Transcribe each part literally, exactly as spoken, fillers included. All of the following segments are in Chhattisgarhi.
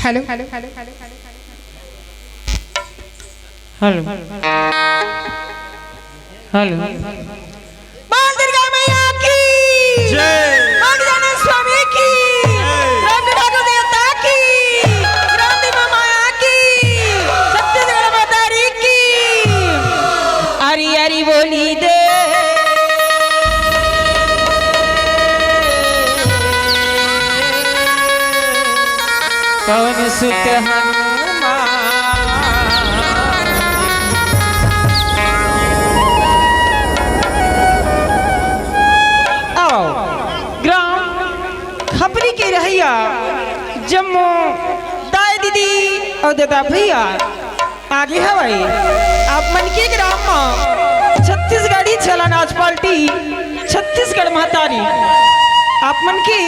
Hello, hello, hello. बोल दुर्गा मैया की, जय। बोल गणेश स्वामी की, जय। रंग ढालू देवता की, राम देवा माया की, छत्तीसगढ़ मतारी की। अरे अरे बोली दे पवन सुत हनुमान। आओ, ग्राम खपरी के रहइया जम्मो दाई दीदी अउ ददा भैया आगे हवय। आप मन के ग्राम म छत्तीसगढ़ी छला नाच पार्टी छत्तीसगढ़ महतारी आप मन के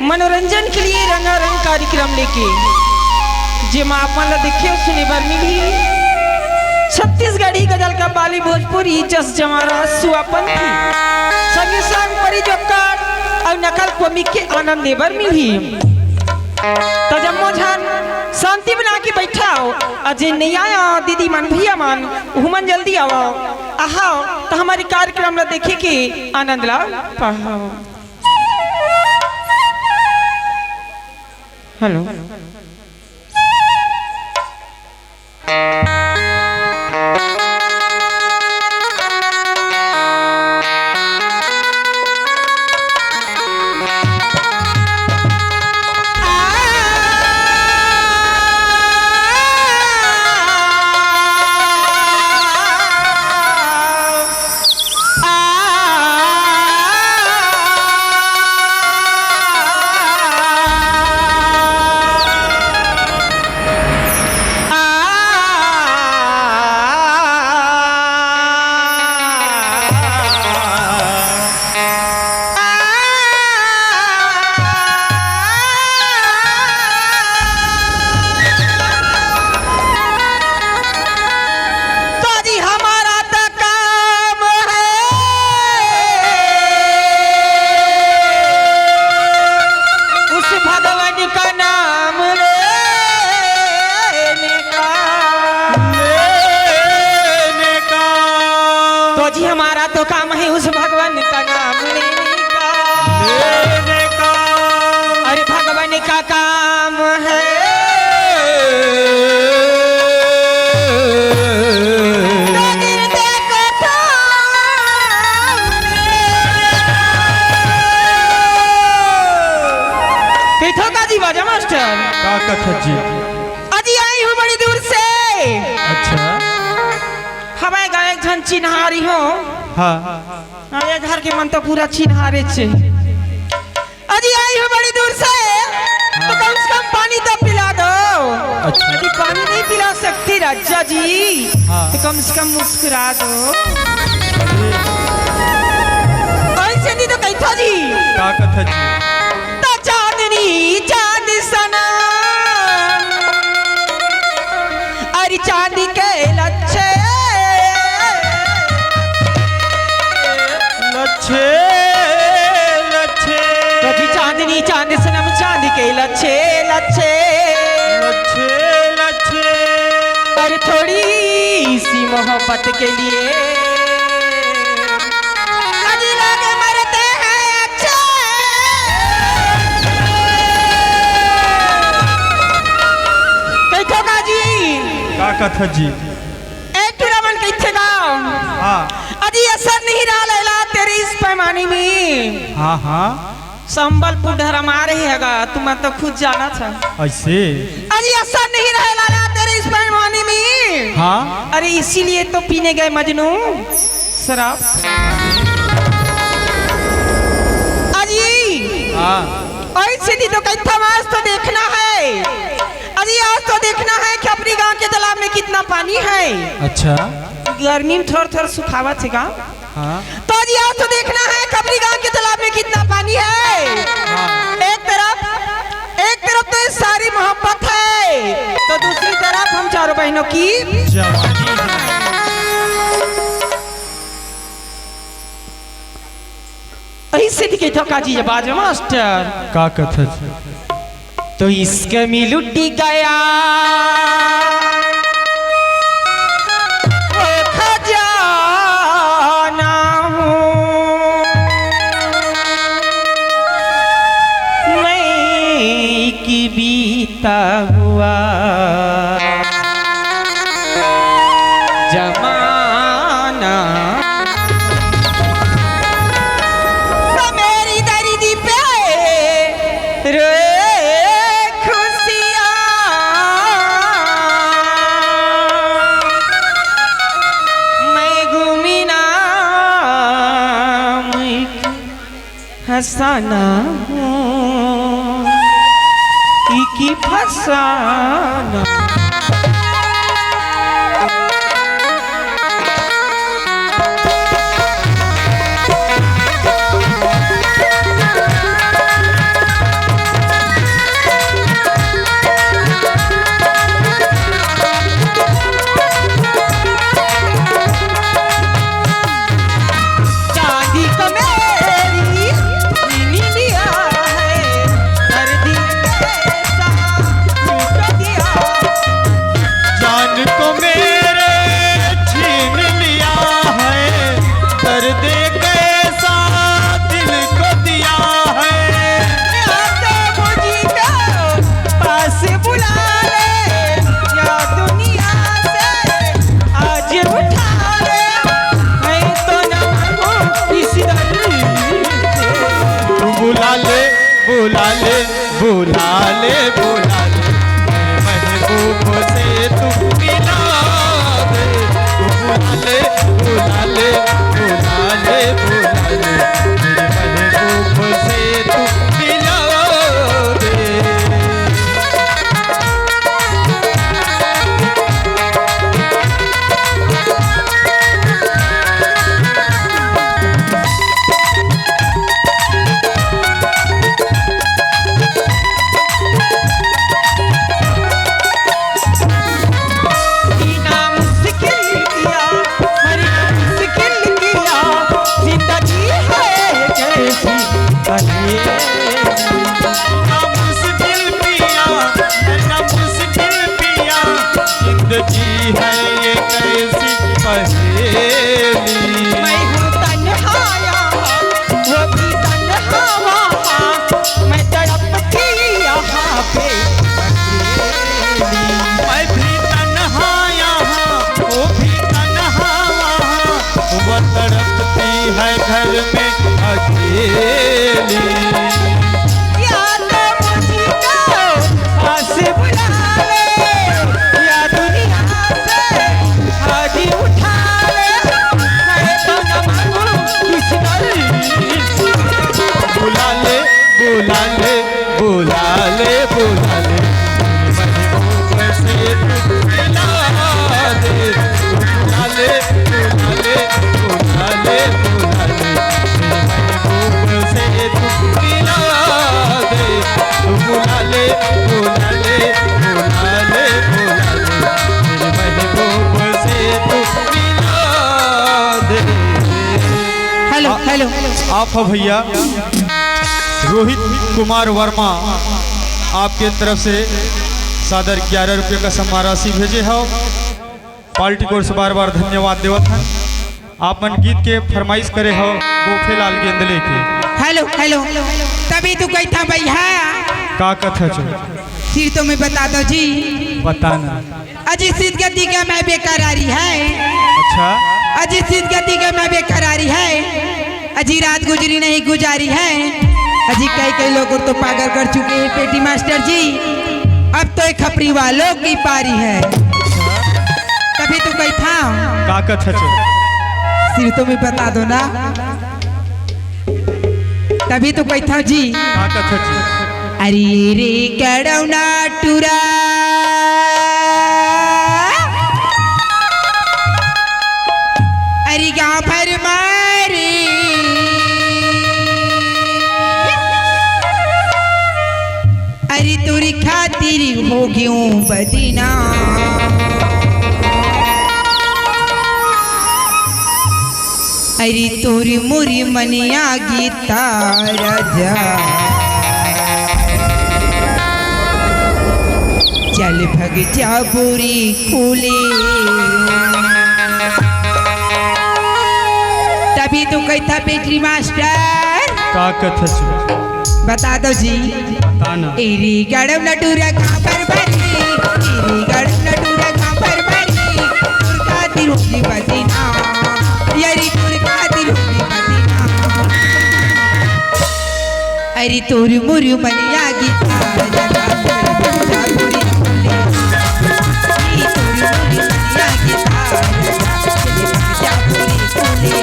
मनोरंजन के लिए रंगारंग कार्यक्रम लेके, जेमा आप मन ला देखे अउ सुने बर मिलही छत्तीसगढ़ी गजल का बाली भोजपुरी जस जमारा सुआपंथी, संगे संग परी जोकर अउ नकल कॉमिक के आनंद ले बर मिलही। त जम्मो झन शांति बना के बइठव, अउ जेन नइ आया दीदी मन भैया मन, उहू मन जल्दी आवव, आहव त हमर कार्यक्रम ला देखे के आनंद ला पाहव। हेलो। तो जी हमारा तो काम है उस भगवान का नाम लेने का। लेने का। तो जी हमारा तो काम है उस भगवान का नाम लेने का। लेने का। अरे भगवान का काम है। कहिथो का जी बाजा मास्टर? का कथस जी? अजी आई हूँ बड़ी दूर से। अच्छा। हवय गा एक झन चिन्हारी हो। हाँ। हाँ, ये घर के मन तो पूरा चिन्हारे छे। अजी आई हूँ बड़ी दूर से, तो कम से कम पानी तो पिला दो। अच्छा। यदि पानी नहीं पिला सकते राजा जी, हाँ। तो कम से कम मुस्कुरा दो। ऐसे नहीं तो कहिथो जी। का कथस जी? तो चांदनी चांद सना, अरे चांदी के लच्छे। लच्छे, लच्छे। कभी चांदनी चांद सनम चांदी के लच्छे, लच्छे। लच्छे, लच्छे। अरे थोड़ी सी मोहब्बत के लिए। अरे लोग मरते हैं अच्छे। कहिथो का जी? का कथस जी? ए टूरा मन कहिथे गा। हाँ। अजी असर नहीं रहा लैला तेरे इस पैमाने में। हाँ, हाँ। संबलपुर डहर मा रहे हे गा, तुमन तो खुद जानथव। ऐसे? अजी असर नहीं रहा लैला तेरे इस पैमाने में। हाँ। अरे इसीलिए तो पीने गए मजनू शराब। अजी। हाँ। ऐसे नहीं तो कहिथों आज तो देखना है। अजी आज तो देखना है कि अपनी गांव के तालाब में कितना पानी है। अच्छा। गर्मी में थोड़ा थोड़ा सुखावत हे गा। हाँ। तो अजी आज तो देखना है कि अपनी गांव के तालाब में कितना पानी है। हाँ। एक तरफ, एक तरफ तो ये सारी मोहब्बत है, तो दूसरी तरफ हम चारों बहनों की जवानी है। ऐसे नहीं कहिथों का जी बाजा मास्टर। का कथस? तो इश्क में लुट गया वो खजाना हूँ मैं, कि बीता हुआ जमाना। तो मेरी दर्द पे रोए खुशियाँ, मैं गुमनाम हंसाना हूँ, इकी फसाना। चांदी को मेरी छीन लिया है, दर्द कैसा लूट दिया। जान को मेरे छीन लिया है, दर्द कैसा दिल को दिया है। या तो मुझे तो पास बुला ले, या दुनिया से आज उठा ले, मैं तो ना हूँ इस दर से। तू बुला ले, बुला ले, बुला ले, बुला ले, मेरे महबूब से तू मिला दे। तू बुला ले, बुला ले, बुला ले, बुला ले, मेरे महबूब से तू मिला दे। जीना मुश्किल किया, मरना मुश्किल किया, जिंदगी है कैसी पहेली। जीना मुश्किल किया, मरना मुश्किल किया, जिंदगी है ये कैसी पहेली। मैं हूँ तन्हा यहाँ, वो भी तन्हा वहाँ, मैं तड़पती यहाँ पे अकेली। मैं भी तन्हा यहाँ, वो भी तन्हा वहाँ, वो तड़पती है घर में अकेली। या तो मुझको पास बुला ले, या दुनिया से आज उठा ले, मैं तो ना मांगू इस दर से। बुला ले, बुला ले, बुला ले, बुला ले, महबूब से तू मिला दे। बुला ले, बुला ले, बुला ले, बुला ले, महबूब से तू मिला दे। बुला ले, बुला ले, बुला ले, बुला ले, महबूब से तू मिला दे। हेलो, आ, हेलो। आप हो भैया रोहित कुमार वर्मा, आपके तरफ से सादर ग्यारह रुपये का सम्मान राशि भेजे हो। पार्टी को ओर से बार बार धन्यवाद देवत हन। आप मन गीत के फरमाइश करे हो गोखेलाल गेंदले के। Hello, hello. तभी तो कही था भैया। का कथा छो? फिर तो मैं बता दो जी। बता ना। अजी सिद्धगति के मैं बेकरारी है। अच्छा। अजी सिद्धगति के मैं बेकरारी है। अजी रात गुजरी नहीं गुजारी है। अजी कई कई लोग तो पागल कर चुके हैं पेटी मास्टर जी। अब तो एक खपरी वालों की पारी है। तभी तो कही था। का कथा छो? सिर तो मैं बता दो ना। तभी तो कही था जी। का कथा छो? अरे रे कड़ौना टुरा, अरे गाँव भर मारे, अरे तोरी खातिर हो गयूं बदनाम। अरे तोरी मोरी मनिया गीता राजा। चल भग जा बोरी खुले। तभी तो कहता बेकरी मास्टर। का कथस? बता दो जी। बता ना। एरी गड़म नटूरा घापर भरी, एरी गड़म नटूरा घापर भरी, तुरका तिरुजी बदीना, यरी तुरका तिरुजी बदीना। अरे तोर मोर मनिया गीता, राजा तोर बच्चा गोरी फूले। अरे तोर मोर मनिया गीता, राजा तोर बच्चा गोरी फूले।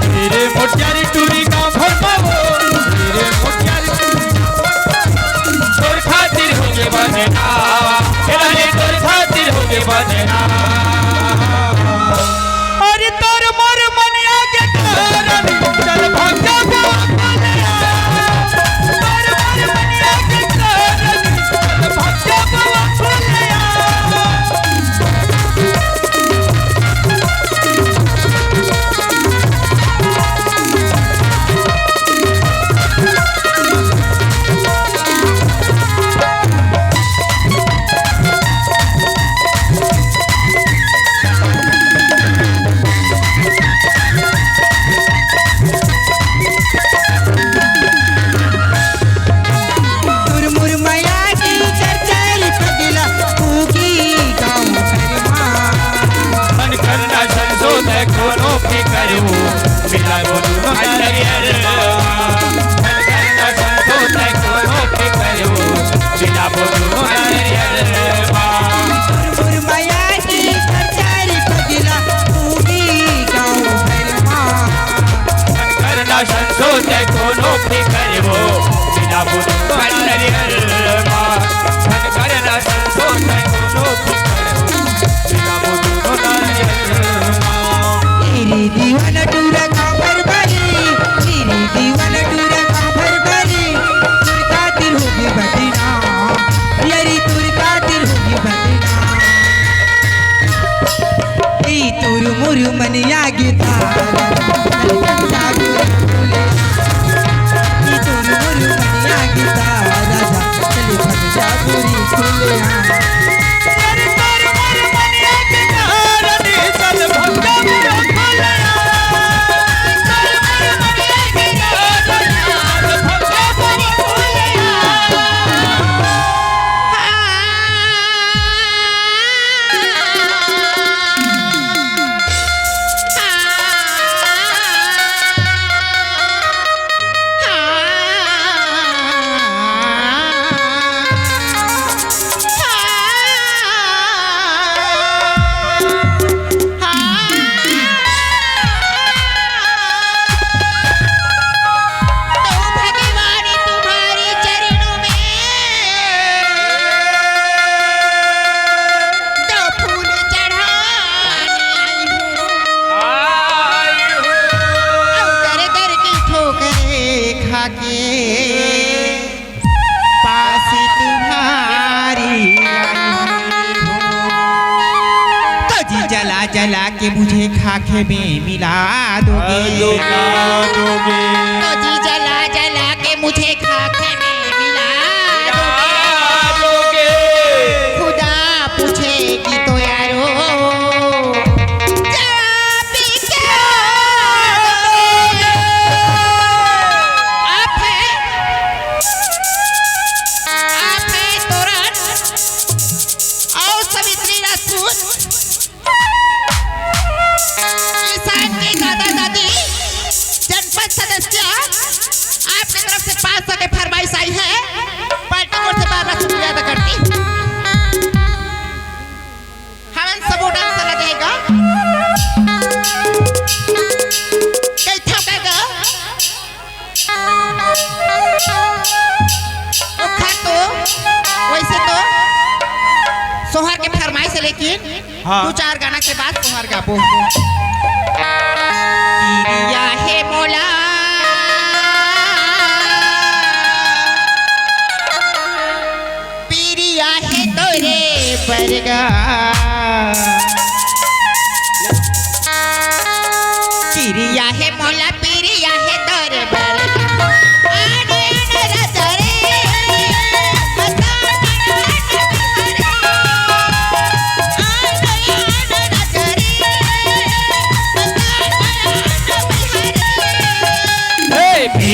तेरे मोटियारी टूरी गाँव भर पावो, तेरे मोटियारी टूरी तोर खातिर होगे बदनाम, तेरा रे तोर खातिर होगे बदनाम। अरे तोर मोर मनिया के कारण चल भाग जा बाबा ले आ। तोर मोर मनिया के कारण चल भाग जा बाबा ले आ। मुरमुर मया की चरचरी पगला, फूकी गाँव भर मा। मन करना संशोध कोनो भी करू, मिला बोलू नरियर। मन करना संशोध कोनो भी करू, मिला बोलू नरियर। मुरमुर मया की चरचरी पगला, फूकी गाँव भर मा। करना संशोध कोनो भी करबो, बिना बुन नरियर मा। करना संशोध कोनो भी करबो, बिना बुन नरियर मा। तेरी दीवाना टूरा काबर बारी, तेरी दीवाना टूरा काबर बारी, तुर खातिर होगी बदनाम, यारी तुर खातिर होगी बदनाम। ई तोर मोर मनिया गीता, राजा, चल भग जा गोरी खुले। ई तोर मोर मनिया गीता, राजा, चल भग जा गोरी खुले। अरे तोर मोर मनिया गीता, रानी, चल भग जा गोरी खुले। तो भगवान तुम्हारे चरणों में दो फूल चढ़ाने आई हूँ। और दर दर की ठोकरें खा के पास तुम्हारी आई हूँ। तो जी जला जला के मुझे खाके में मिला दोगे। दोगे, दोगे। तो जी जला जला के मुझे खाके में मिला दोगे। खुदा पूछेगी तो यारो, जवाब क्या दोगे? आप है, आप है तोरण और सावित्री राजपूत। किसान के दादा दादी, जनपद सदस्य, आपके तरफ से पाँच सौ के फरमाइश आई है, पार्टी की ओर से बार बार शुक्रिया अदा करती। हमन सबो डांसर ला देगा। कइठा कहेगा। ओखर तो, वैसे तो सोहर के फरमाइश है, लेकिन हाँ। दू चार गाना के बाद सोहर गाबो। किरिया हे मोला, पिरिया हे तोरे बरगा। पिरिया हे मोला, पिरिया हे तोरे बरगा। आने आने राजा रे, बता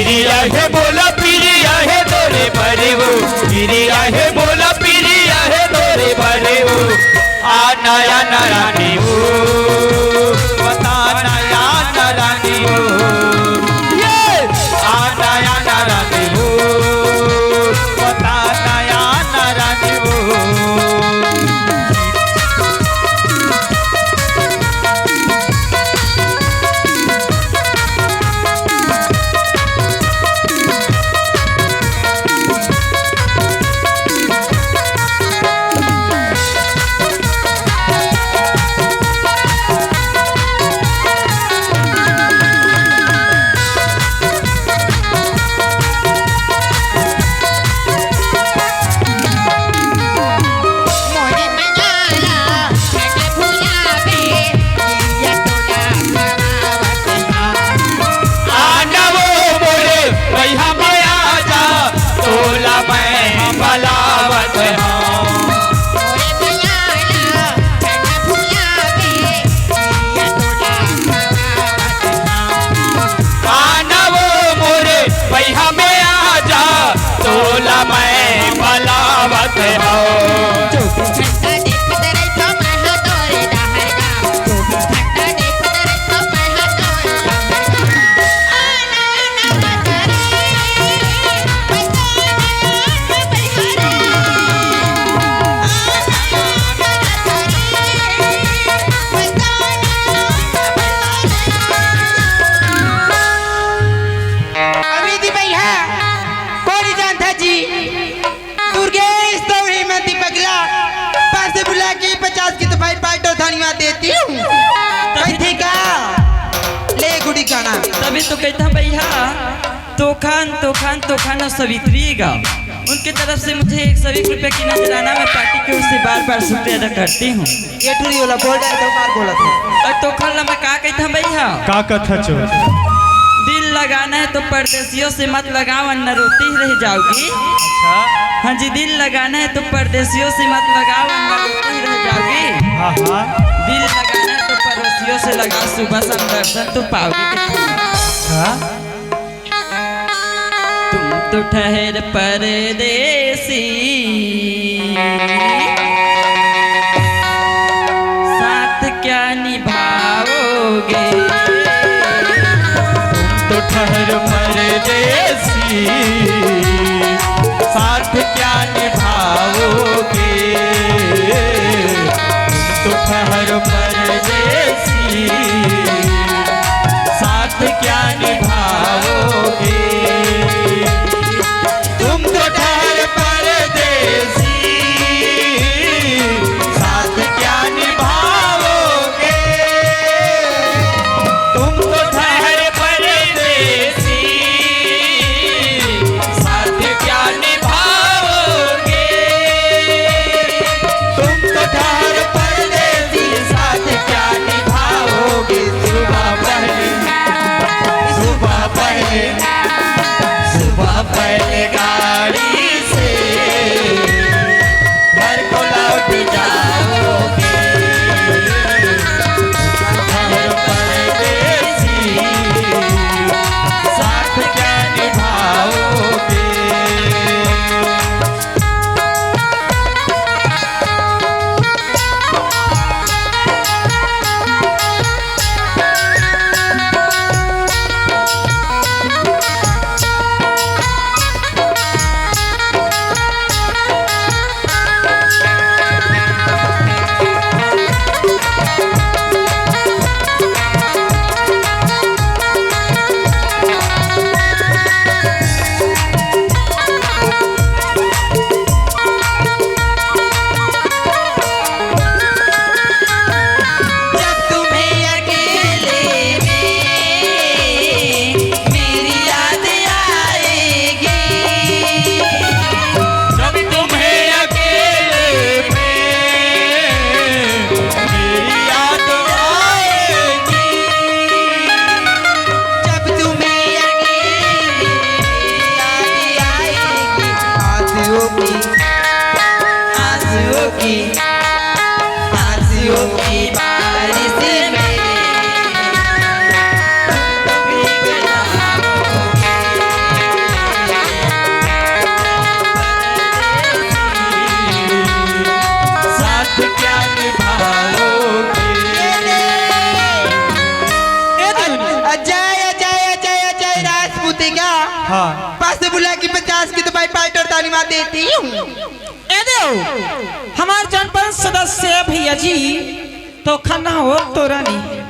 पिरिया हे मोला, पिरिया हे तोरे बरे हो, पिरिया हे मोला, पिरिया हे तोरे बरे हो। आना आना रानी हो, बताना आना रानी हो। ये आना आना रानी हो, बताना आना रानी हो। आना वो मोरे भैया में आजा, तोला मैं बलावत हूँ। आना वो मोरे भैया में आजा, तोला मैं बलावत हूँ। अभी दी भैया, कोनी जानता जी, दुर्गेश तो ही मैं दीपकला, पास से बुला के पचास की तो भाई पाटो थानिया देती हूँ। कही थी का? ले गुड़ी गाना। तभी तो कहता भैया, तोखान, तोखान, तोखान और सवित्री गा। उनके तरफ से मुझे एक सौ एक रुपये की नजराना मैं पार्टी की ओर से बार बार शुक्रिया अदा करती हूँ। ये टूरी वाला बोल रहा है तो मार बोला था। और तोखान ला मैं का कहता भैया? का कथा चो? दिल लगाना है तो परदेसियों से मत लगाओ, वरना रोती रह जाओगी। अच्छा। हाँ जी, दिल लगाना है तो परदेसियों से मत लगाओ, वरना रोती रह जाओगी। हाँ, हाँ। दिल लगाना है तो पड़ोसियों से लगाओ, सुबह शाम दर्शन तो पाओगी। अच्छा। तुम तो ठहर परदेसी, साथ क्या निभाओगे? तुम तो ठहर परदेसी, साथ क्या निभाओगे? तुम तो ठहर परदेसी, साथ क्या निभाओगे? तुम तो ठहर परदेसी, साथ क्या निभाओगे? तुम तो ठहर परदेसी, साथ क्या निभाओगे? तुम तो ठहर परदेसी, साथ क्या निभाओगे? सुबह पहले, सुबह पहले, सुबह पहले गाड़ी से घर को लौट जाओगे। घर परदेसी, साथ क्या निभाओगे? जब तुम्हें अकेले में मेरी याद आएगी, जब तुम्हें अकेले में मेरी याद आएगी, जब तुम्हें अकेले में याद आएगी, आंसुओं की, आंसुओं की, आंसुओं की बारिश में तुम तो भीग जाओगे। हाँ। पाँच से बुला के पचास की तो भाई पाइटर ताली मार देती हूँ। ए देव, हमार जनपद सदस्य भैया जी, तो खन्ना हो तोरा नहीं।